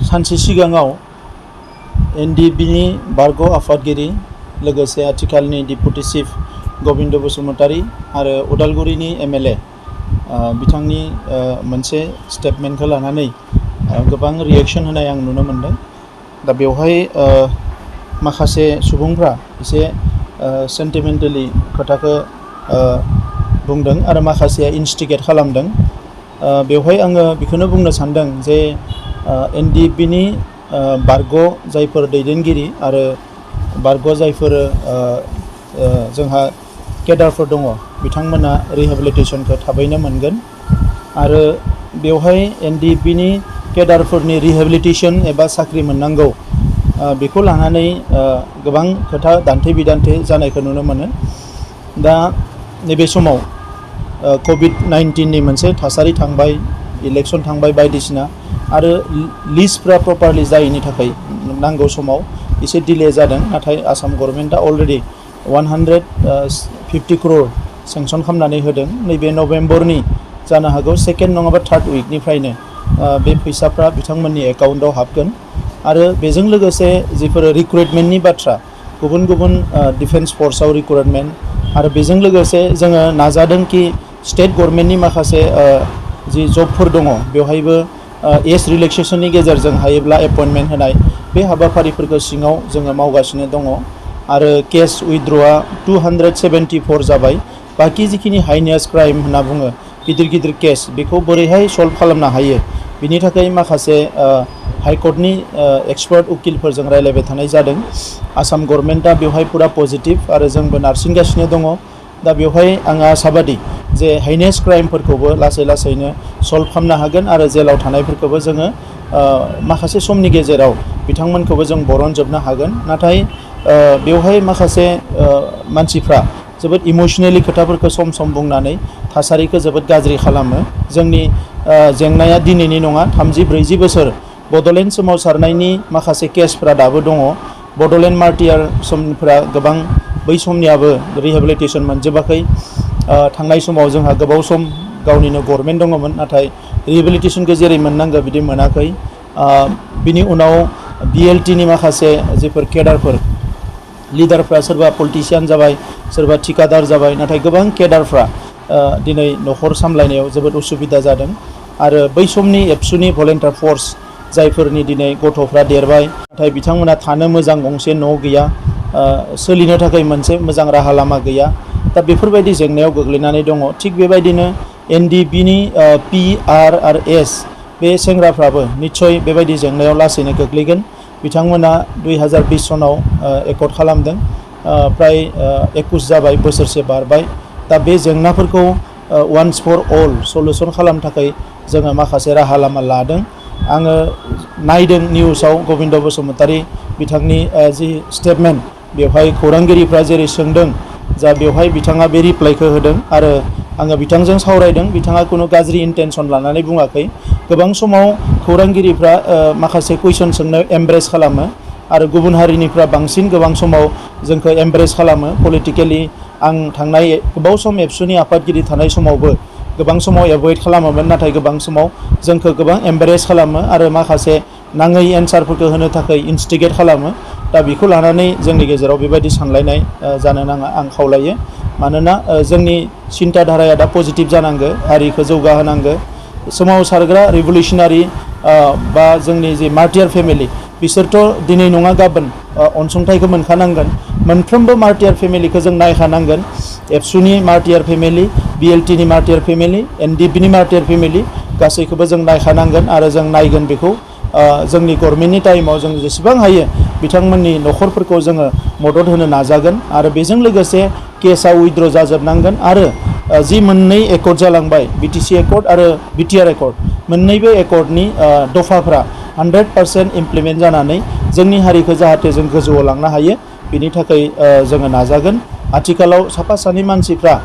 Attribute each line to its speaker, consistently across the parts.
Speaker 1: सानसे सिगाङाव एनडिबिनि बारग' आफादगिरि लोगोसे आथिखालनि डिप्युटि चिफ गबिन्द बसुमतारी आरो उदालगुरिनि एमएलए बिथांनि मोनसे स्टेटमेन्टखौ लानानै गोबां रिएक्शन होनाय आं नुनो मोनदों। दा बेवहाय माखासे सुबुंफ्रा एसे सेन्टिमेन्टेलि खोथाखौ बुंदों आरो माखासेया इन्स्टिगेट खालामदों। बेवहाय आङो बेखौनो बुंनो सानदों जे एनडिबिनि बारग' जायफोर दैदेनगिरि आरो बारग' जायफोर जोंहा केडारफोर दङ बिथांमोना रिहेबिलिटेसनखौ थाबैनो मोनगोन आरो बेवहाय एनडिबिनि केडारफोरनि रिहेबिलिटेसन एबा साख्रि मोननांगौ बेखौ लानानै गोबां खोथा दान्थे बिदान्थे जानायखौ नुनो मोनो। दा नैबे समाव COVID-19 मोनसे थासारि थांबाय, इलेक्शन थांबाय बायदिसिना आरो लिस्टफ्रा प्रपारलि जायैनि थाखाय नांगौ समाव एसे डिले जादों। नाथाय आसाम गभर्नमेन्टआ अलरेडि 150 करोड़ सेंसन खालामनानै होदों। नैबे नभेम्बरनि जानो हागौ सेकेन्ड नङाबा थार्ड उइकनिफ्रायनो बे फैसाफ्रा बिथांमोननि एकाउन्टआव हाबगोन आरो बेजों लोगोसे जिफोर रिक्रुटमेन्टनि बाथ्रा गुबुन गुबुन डिफेन्स फर्सआव रिक्रुटमेन्ट आरो बेजों लोगोसे जोङो नाजादों कि स्टेट गभर्नमेन्टनि माखासे जि जबफोर दङ बेवहायबो एज रिलेक्सेसननि गेजेरजों हायोब्ला एपइन्टमेन्ट होनाय बे हाबाफारिफोरखौ सिङाव जोङो मावगासिनो दङ आरो केस उइथड्रआ 274 जाबाय। बाखि जिखिनि हाइनेस क्राइम होनना बुङो गिदिर गिदिर केस बेखौ बोरैहाय सल्भ खालामनो हायो बिनि थाखाय माखासे हाइकर्टनि एक्सपार्ट उकिलफोरजों रायलायबाय थानाय जादों। आसाम गभर्नमेन्टआ बेवहाय पुरा पजिटिभ आरो जोंबो नारसिनगासिनो दङ। दा बेवहाय आङो आसाबादि जे हाइनेस क्राइमफोरखौबो लासै लासैनो सल्भ खालामनो हागोन आरो जेलाव थानायफोरखौबो जोङो माखासे समनि गेजेराव बिथांमोनखौबो जों बरनजोबनो हागोन। नाथाय बेवहाय माखासे मानसिफ्रा जोबोद इमोसनेलि खोथाफोरखौ सम सम बुंनानै थासारिखौ जोबोद गाज्रि खालामो। जोंनि जेंनाया दिनैनि नङा, 30-40 बोसोर बड'लेण्ड सोमावसारनायनि माखासे केसफ्रा दाबो दङ। बड'लेण्ड मार्टियार समफ्रा गोबां बै समनियाबो रिहेबिलिटेसन मोनजोबाखै। थांनाय समाव जोंहा गोबाव सम गावनिनो गभर्नमेन्ट दङमोन नाथाय रिहेबिलिटेसनखौ जेरै मोननांगौ बिदि मोनाखै। बिनि उनाव BLTनि माखासे जिफोर केडारफोर लिडारफ्रा सोरबा पलिटिशियान जाबाय, सोरबा ठिकादार जाबाय, नाथाय गोबां केडारफ्रा दिनै न'खर सामलायनायाव जोबोद उसुबिदा जादों आरो बै समनि एबसुनि भलेन्टियार फर्स जायफोरनि दिनै गथ'फ्रा देरबाय नाथाय बिथांमोना थानो मोजां गंसे न' गैया, सोलिनो थाखाय मोनसे मोजां राहा लामा गैया। दा बेफोरबायदि जेंनायाव गोग्लैनानै दङ। थिग बेबायदिनो एनडिबिनि PR आरो S बे सेंग्राफ्राबो निस्सय बेबायदि जेंनायाव लासैनो गोग्लैगोन। बिथांमोना 2020 सनाव एकर्ड खालामदों, प्राय 21 जाबाय, बोसोरसे बारबाय। दा बे जेंनाफोरखौ वान्स फर अल सल्युसन खालामनो थाखाय जोङो माखासे राहा लामा लादों। आङो नायदों निउसाव गबिन्द बसुमतारी बिथांनि जि स्टेटमेन्ट बेवहाय खौरांगिरिफ्रा जेरै सोंदों जा बेवहाय बिथाङा बे रिप्लाइखौ होदों आरो आङो बिथांजों सावरायदों। बिथाङा खुनु गाज्रि इन्टेनसन लानानै बुङाखै। गोबां समाव खौरांगिरिफ्रा माखासे कुइसन सोंनायाव एमब्रेस खालामो आरो गुबुन हारिनिफ्रा बांसिन गोबां समाव जोंखौ एमब्रेस खालामो पलिटिकेलि। आं थांनाय गोबाव सम एबसुनि आफादगिरि थानाय समावबो गोबां समाव एभयड खालामोमोन नाथाय गोबां समाव जोंखौ गोबां एमब्रेस खालामो आरो माखासे नाङै एन्सारफोरखौ होनो थाखाय इन्स्टिगेट खालामो। दा बेखौ लानानै जोंनि गेजेराव बेबायदि सानलायनाय जानो नाङा आं खावलायो। मानोना जोंनि सिन्था धाराया दा पजिटिभ जानांगौ, हारिखौ जौगाहोनांगौ। सोमावसारग्रा रिभलिउसनारि बा जोंनि जि मार्टियार फेमिलि बिसोरथ' दिनै नङा गाबोन अनसुंथाइखौ मोनखानांगोन। मोनफ्रोमबो मार्टियार फेमिलिखौ जों नायखानांगोन। एबसुनि मार्टियार फेमिलि, BLTनि मार्टियार फेमिलि, एनडिबिनि मार्टियार फेमिलि गासैखौबो जों नायखानांगोन आरो जों नायगोन बेखौ जोंनि गभर्नमेन्टनि टाइमाव जों जेसेबां हायो बिथांमोननि न'खरफोरखौ जोङो मदद होनो नाजागोन आरो बेजों लोगोसे केसआ उइथड्र जाजोबनांगोन आरो जि मोननै एकर्ड जालांबाय BTC एकर्ड आरो BTR एकर्ड मोननैबो एकर्डनि दफाफ्रा 100% इमप्लिमेन्ट जानानै जोंनि हारिखौ जाहाथे जों गोजौआव लांनो हायो बिनि थाखाय जोङो नाजागोन। आथिखालाव साफा सानै मानसिफ्रा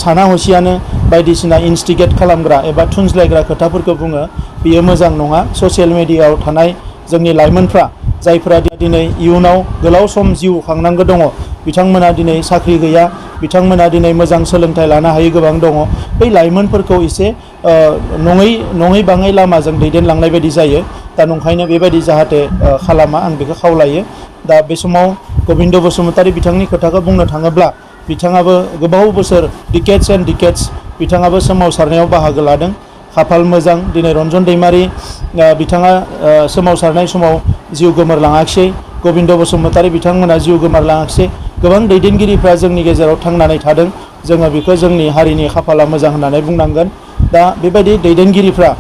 Speaker 1: साना हसियानो बायदिसिना इन्स्टिगेट खालामग्रा एबा थुनज्लायग्रा खोथाफोरखौ बुङो, बेयो मोजां नङा। ससियेल मिडियायाव थानाय जोंनि लाइमोनफ्रा जायफोरा दिनै इयुनाव गोलाव सम जिउ खांनांगौ दङ बिथांमोना दिनै साख्रि गैया, बिथांमोना दिनै मोजां सोलोंथाइ लानो हायै गोबां दङ। बै लाइमोनफोरखौ एसे नङै बाङै लामाजों दैदेनलांनाय बायदि जायो। दा नंखायनो बेबायदि जाहाथे खालामा आं बेखौ खावलायो। दा बे समाव गबिन्द बसुमतारी बिथांनि खोथाखौ बुंनो थाङोब्ला बिथाङाबो गोबाव बोसोर डिकेड्स एन्ड डिकेड्स बिथाङाबो सोमावसारनायाव बाहागो लादों। खाफाल मोजां दिनै रन्जन दैमारि बिथाङा सोमावसारनाय समाव जिउ गोमोरलाङाखिसै, गबिन्द बसुमतारी बिथांमोना जिउ गोमोरलाङाखिसै। गोबां दैदेनगिरिफ्रा जोंनि गेजेराव थांनानै थादों। जोङो बेखौ जोंनि हारिनि खाफाला मोजां होननानै बुंनांगोन। दा बेबायदि दैदेनगिरिफ्रा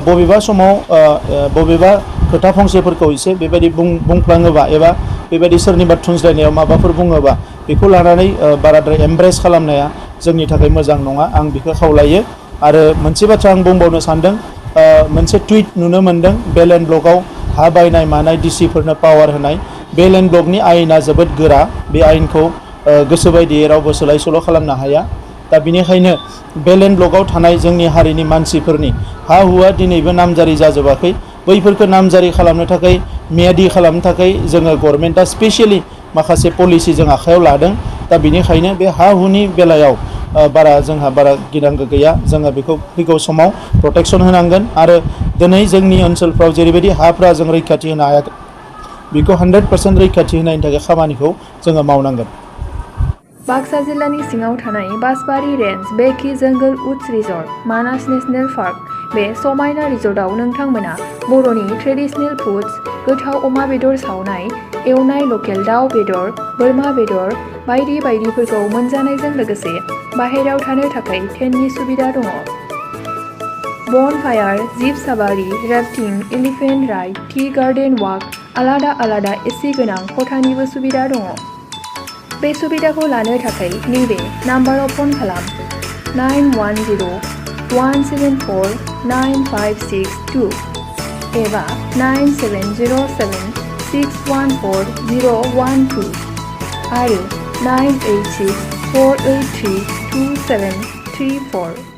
Speaker 1: बबेबा समाव बबेबा खोथा फंसेफोरखौ एसे बेबायदि बुंफ्लाङोबा एबा बेबायदि सोरनिबा थुनज्लायनायाव माबाफोर बुङोबा बेखौ लानानै बाराद्राय एमब्रेस खालामनाया जोंनि थाखाय मोजां नङा, आं बेखौ खावलायो। आरो मोनसे बाथ्रा आं बुंबावनो सानदों, मोनसे टुइट नुनो मोनदों बेल एन्ड ब्लकआव हा बायनाय मानाय डिसिफोरनो पावार होनाय। बेल एन्ड ब्लकनि आयेना जोबोद गोरा, बे आयेनखौ गोसो बायदियै रावबो सोलाय सोल' खालामनो हाया। दा बेनिखायनो बेल एन्ड ब्लकआव थानाय जोंनि हारिनि मानसिफोरनि हा हुआ दिनैबो नामजारि जाजोबाखै। बैफोरखौ नामजारि खालामनो थाखाय, मियादि खालामनो थाखाय जोङो गभर्नमेन्टआ स्पेसियेलि माखासे पलिसि जों आखायाव लादों। दा बेनिखायनो बे हा हुनि बेलायाव जोंहा बारा गिनांगौ गैया। जोङो बेखौ फैगौ समाव प्रटेक्सन होनांगोन आरो दिनै जोंनि ओनसोलफ्राव जेरैबायदि हाफ्रा जों रैखाथि होनो हायाखै, बेखौ 100% रैखाथि होनायनि थाखाय खामानिखौ जोङो मावनांगोन।
Speaker 2: बाक्सा जिल्लानि सिङाव थानाय बासबारि रेन्ज, बेखि जंगल उड्स रिजर्ट, मानास नेशनेल पार्क, बे समायना रिजर्टआव नोंथांमोना बर'नि ट्रेडिशनेल फुड्स, गोथाव अमा बेदर सावनाय, एवनाय लकेल दाउ बेदर, बोरमा बेदर बायदि बायदिफोरखौ मोनजानायजों लोगोसे बाहेरायाव थानो थाखाय टेन्टनि सुबिदा दङ। Bonfire, jeep safari, rafting, elephant ride, tea garden walk, आलादा आलादा एसि गोनां खथानिबो सुबिदा दङ। बे सुबिदाखौ लानो थाखाय नैबे नाम्बाराव फन खालाम 9102-174-9562 एबा 9707-614-012 आरो 986-483-2734।